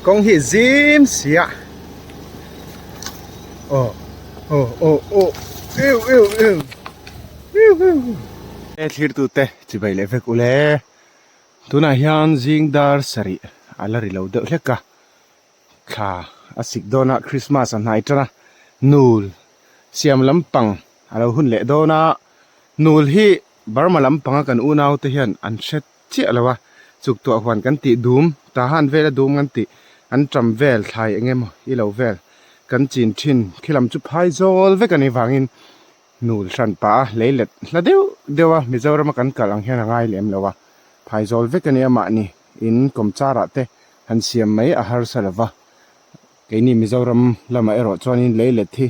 Kawng hi zim sia. Aw aw aw aw eu eu eu eu eu. E thlirtute chibai leh vek ule. Tunah hian zing dar sarih a la ri lo deuh hlek a. Thla a sik dawn a Christmas a hnai tan a nul siam lampang a lo hun leh dawn a. Nul hi Burma lampanga kan unau te hian an hre chiah lo a, chuk tuah huan kan tih dum, tahan vela dum kan tih, an ṭam vel thlai eng emaw i lo vel kan chin ṭhin khi lam chu phai zawl vek a nih vangin nul hran pah a lei let hla deuh deuh a, Mizorama kan kal ang hian a ngai lem lo a, phai zawl vek a nia mahni in kawmchar ah te han siam mai a harsa lo va, keini Mizoram lamah erawh chuanin lei let hi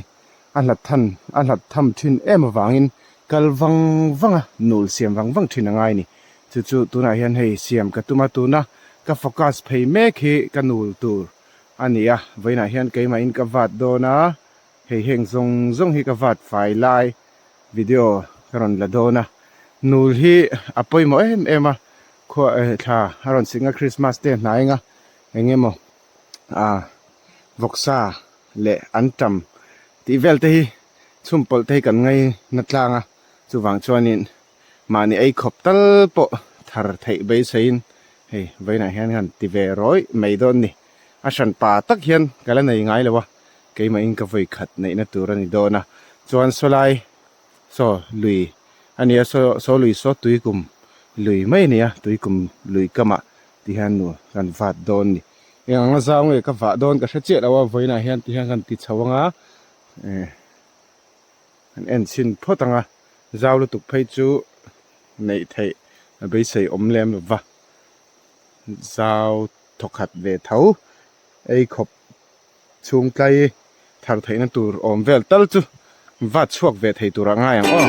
A hlat than, a hlat tham thin em avangin kal vang vang a, nul siam vang vang thin a ngai ni. Chu chu tunah hian hei siam ka tum a, tuna ka focus phei mek hi ka nul tur a ni a, vawiinah hian keimahin ka vat dawn a, hei heng zawng zawng hi ka vat fai lai video ka rawn la dawn a, nul hi a pawimawh em em a, khua thla a rawn sik nga Christmas te a hnai anga eng emaw ah vawksa leh an tam tih vel te hi chhum pawlh te hi kan ngai na tlang a chuvang chuanin mahni ei khawp tal pawh thar theih beiseiin hei vawiinah hian han ti ve rawih mai dawn ni a hran pa tak hian ka la nei ngai lo a keimahin ka vawi khat neihna tur a ni dawn a chuan sawlai saw lui a ni a saw saw lui saw tuikum lui mai a ni a tuikum lui kamah ti hian nu kan vat dawn ni. Eng anga zau nge ka vah dawn ka hre chiah lo a, vawiinah hian ti hian kan ti chho anga eh kan en chhin phawt anga zau lutuk phei chu neih theih a beisei awm lem lo va, zau thawkhat ve tho ei khawp chhung tlai thar theihna tur awm vel tal chu vat chhuak ve thei tur ah ngai ang aw.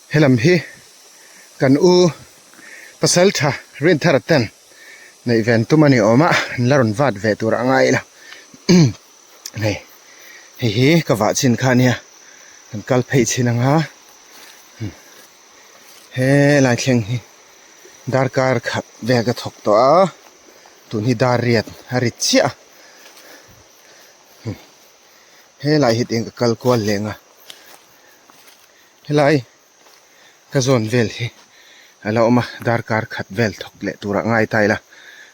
Helam hi kan u pasal tha Rinthara ten neih ven tum a ni awm a, an la rawn vat ve tur a ngai ila. Hei hei hi ka vah chin kha a nia, kan kal phei chin ang a, helai thleng hi darkar khat vel ka thawk tawh a, tun hi dar riat a ri chiah a. Helai hi tiang ka kal kual leh ang a. Helai ka zawn vel hi a la awm a darkar khat vel thawk leh turah ngai ta ila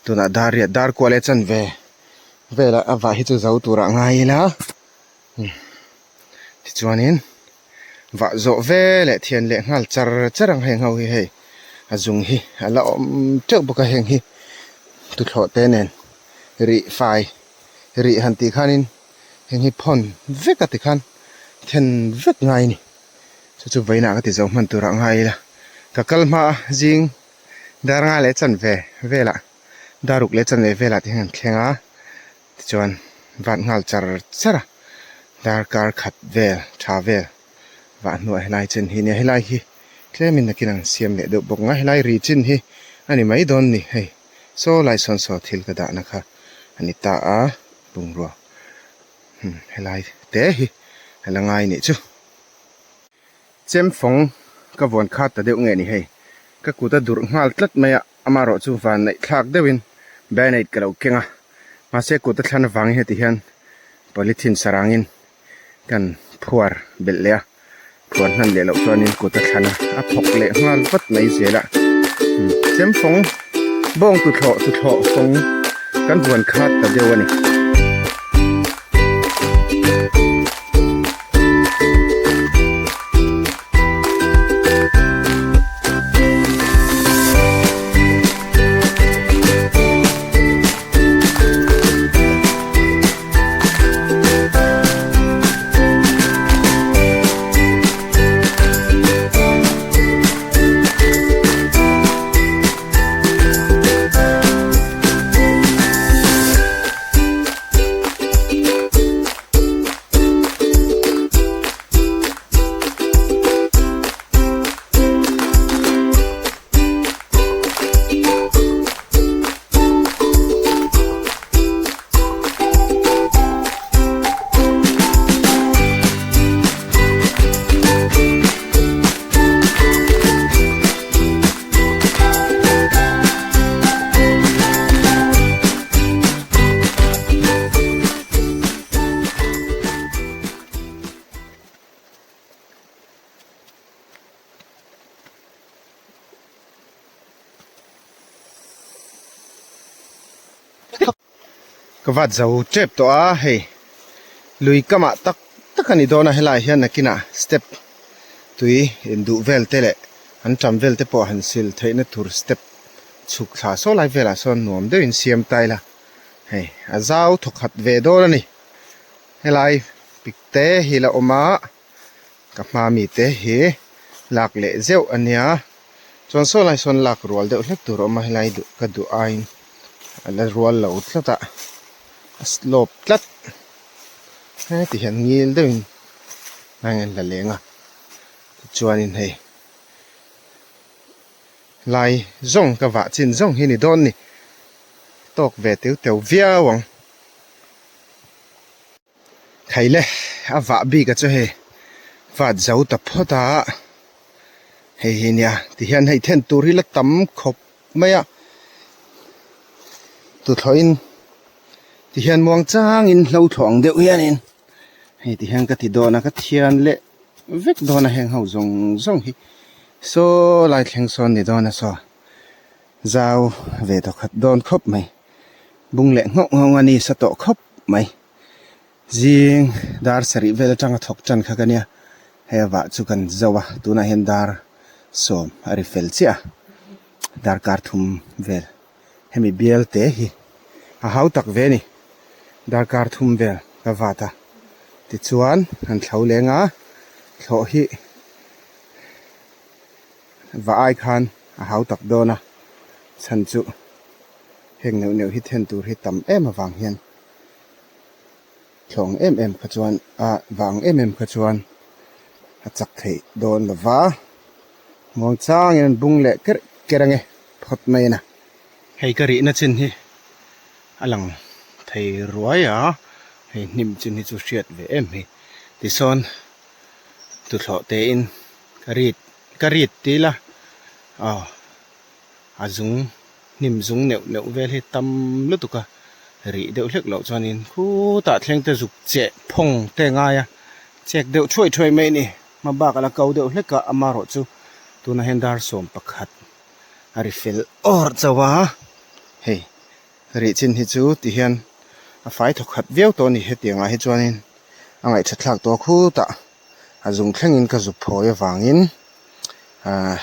tunah dar riat dar kual e chanve velah a vah hi chu zo turah ngai ila tichuanin vah zawh veleh thian leh nghal char char ang heng ho hi hei a zung hi a la awm teuh bawk a heng hi tuthlawh te nen rih fai rih han tih khanin. Heng hi phawn vek a tikhan then vek ngai a ni. Chu chu vawiinah ka ti zo hman turah ngai ila. Ka kal hma a zing dar nga leh chanve velah dar ruk leh chanve velah te hian an thleng a tichuan vat nghal char char a darkar khat vel tha vel vah hnuah helai chin hi nia helai hi tlemin nakin an siam leh deuh bawk ang a helai ri chin hi a ni mai dawn ni hei saw lai sawn saw thil ka dahna kha a ni ta a. Bungrua helai te hi a la ngai nih chu. Chemfawng ka vawn khat ta deuh nge ni hei. Ka kut a durh nghal tlat mai a, amaherawh chu van neih thlak deuhin band-aid ka lo keng a. Mahse kut a thlan avangin heti hian polythene sarangin kan phuar belh leh a, phuar hnan leh loh chuanin kut a thlan a, a phawk leh nghal vat mai zel a. Chemfawng bawng tuthlawh tuthlawh fawng kan huan khat ta deuh a ni. Ka vat zo tep tawh a hei lui kamah tak tak a ni dawn a helaiah hian nakinah step tui induh vel te leh an tam vel te pawh han sil theihna tur step chhuk thla saw lai velah sawn nuam deuhin siam ta ila hei a zau thawkhat ve dawn a ni helai pik te hi la awm a. Ka hma mite hi lak leh zeuh a nia chuan saw lai sawn lak rual deuh hlek tur a awm a helai duh ka duh aiin a la rual lo tlat a a slope tlat heti hian ngil deuhin a in la leng a tichuanin hei lai zawng ka vah chin zawng hi ni dawn ni tawk ve teu teu viau ang. Khaile a vah bik a chu hei vat zo ta phawt a hei hi nia tihian hei then tur hi la tam khawp mai a tuthlawhin tihian muang changin hlo thlawh ang deuh hianin hei tihian ka ti dawn a ka thian leh vek dawn a heng ho zawng zawng hi saw lai thleng sawn ni dawn a saw zau ve tawkhat dawn khawp mai bung leh nghawk nghawng a ni sa tawh khawp mai. Zing dar sarih vel atanga thawk tan kha ka nia, hei a vah chu kan zo a, tunah hian dar sawm a ri fel chiah a, darkar thum vel hemi bial te hi a hau tak ve a ni, darkar thum vel ka vat a, tichuan han thlo leng a, thlawh hi vah ai khan a hau tak dawn a, chhan chu heng neuh neuh hi then tur hi tam em avang hian. Thlawng em em kha chuan a vang em em kha chuan a chak theih dawn lo va. Muangchangin an bung leh kerh kerh ange phawt mai a na. Hei ka rihna chin hi a lang thei ruai a, hei hnim chin hi chu hriat ve em hi. Tisawn tuthlawh tein ka rit ka rit ti ila aw a zung hnim zung neuh neuh vel hi tam lutuk a rih deuh hlek loh chuanin khutah thleng te zuk cheh phawng te ngai a chek deuh thuai thuai mai a ni. Hma bak a la ko deuh hlek a, amarawh chu tunah hian dar sawm pakhat a ri fel awr chauh a, hei rih chin hi chu ti hian a fai thawk khat viau tawh a ni hetiang ah hi chuanin a ngaihtha thlak tawh a khutah a zung thlengin ka zuk phawi avangin ahh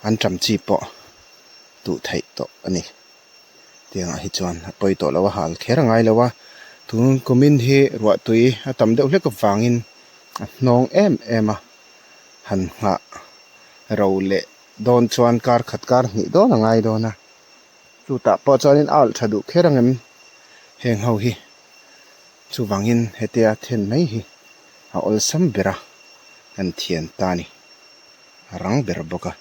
an ṭam chi pawh duh theih tawh a ni. Tiangah hi chuan a pawi tawh lo a hal kher a ngai lo a, tun kumin hi ruah tui a tam deuh hlek avangin a hnawng em em a, han nghah ro leh dawn chuan kar khat kar hnih dawn a ngai dawn a, chutah pawh chuanin a alh tha duh kher ang em heng ho hi chuvangin hetia then mai hi a awlsam ber a kan thian ta a ni, a rang ber bawk a.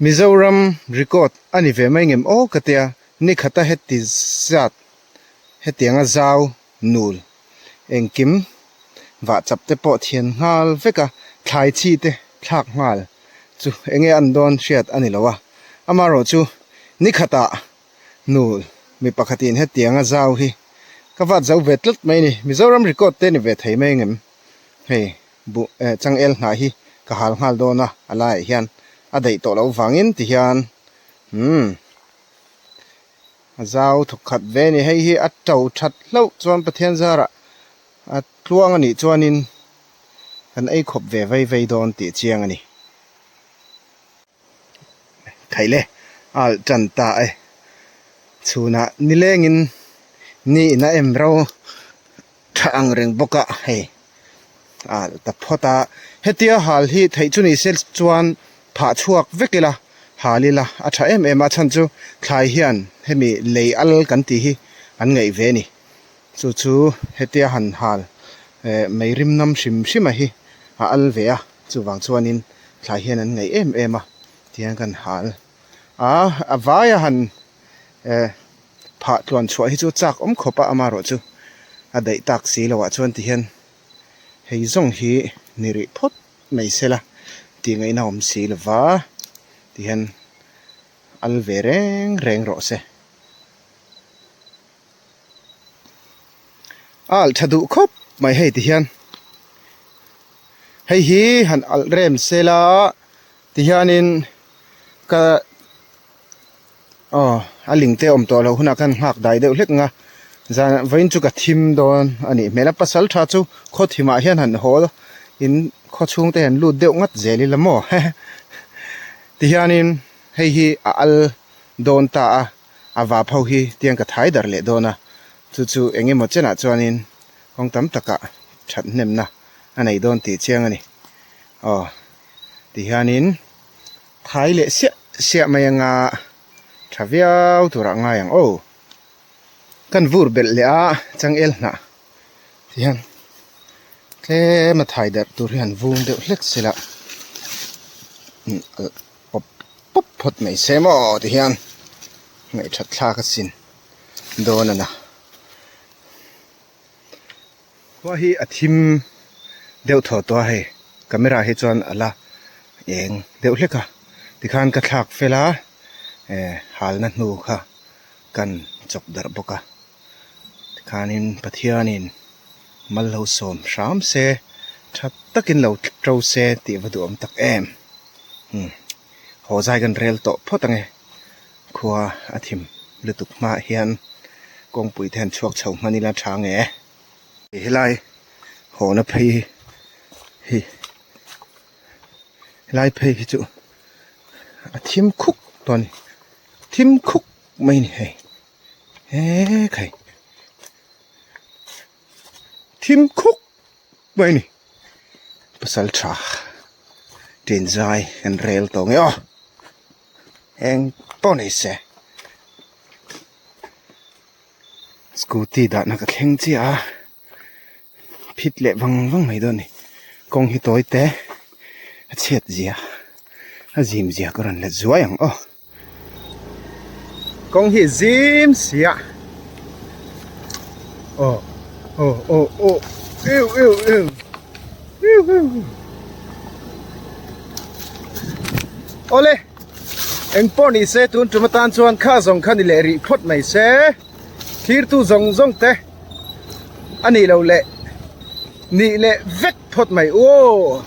Mizoram record a ni ve mai ngem aw ka tia, nikhata heti zat hetianga zau nul engkim vah chap te pawh thian nghal vek a, thlai chi te thlak nghal chu enge an dawn hriat a ni lo a, amaherawhchu nikhatah nul mi pakhatin hetianga zau hi ka vat zo ve tlat mai a ni, Mizoram record te ni ve thei mai ngem hei. Buh eh changel hnah hi ka hal nghal dawn a, a laiah hian a daih tawh loh vangin ti hian umm a zau thawk khat ve a ni. Hei hi a to that hlauh chuan Pathian zarah a tluang a nih chuanin kan ei khawp ve vei vei dawn tih chiang a ni. Theih le a alh tan ta e. Chhunah nilengin ni in a em ro tha ang reng bawk a hei a alh ta phawt a. Hetia hal hi theih chu ni se chuan phah chhuak vek ila hal ila a tha em em a chhan chu thlai hian hemi lei al kan tih hi an ngaih ve a ni. Chu chu hetia han hal eh mei rim nam hrim hrim a hi a al ve a chuvang chuanin thlai hian an ngaih em em a tihian kan hal a a vaia han eh phah tluan chhuah hi chu chak awm khawp a amaherawh chu a daih tak si loh ah chuan tihian hei zawng hi ni rih phawt mai sela tih ngaihna awm si lova tihian al ve reng reng rawh se. A alh tha duh khawp mai hei ti hian hei hi han alh rem se la ti hianin ka aw a ling te awm tawh loh hunah khan nghak dai deuh hlek ang a zan vawiin chu ka thim dawn a nih hmel a pasal tha chu khaw thimah hian han haw in khaw chhung te han lut deuh ngat zel ila maw ti hianin hei hi a al dawn ta a. A vap ho hi tiang ka thai darh leh dawn a, chu chu eng emaw chenah chuanin kawng tam takah that hnemna a nei dawn tih chiang a ni. Aw, tihianin thai leh siah siah mai anga tha viau turah ngai ang aw. Kan vur belh leh a changel hnah tihian tlem a thai darh tur hi han vung deuh hlek sela pawp pawp phawt mai se maw ti hian ngaihthat thlak a sin dawn a na. Khua hi a thim deuh thaw tawh a hei camera hi chuan a la eng deuh hlek a tikhan ka thlak fel a eh halna hnu kha kan chawp darh bawk a tikhanin Pathianin mal lo sawm hram se tha takin lo to se tih va duhawm tak em. Umm haw zai kan rel tawh phawt ang e khua a thim lutuk hmaah hian kawngpui te han chhuak chho hman ila tha nge helai hawna phei hi helai phei hi chu a thim khuk tawh a ni thim khuk mai a ni hei he khai thim khuk mai a ni. Pasal tha ṭin zai an rel tawh nge aw eng pawh ni se scooty dahna ka thleng chiah a phit leh vang vang mai dawn a ni. Kawng hi tawi te a chhiat zia a zim zia ka rawn let zuai ang aw. Kawng hi zim sia aw aw aw aw eu eu eu eu eu awle eng pawh ni se tun tum atan chuan kha zawng kha ni leh rih phawt mai se thirtu zawng zawng te. A nih loh leh nih leh vek phawt mai aw.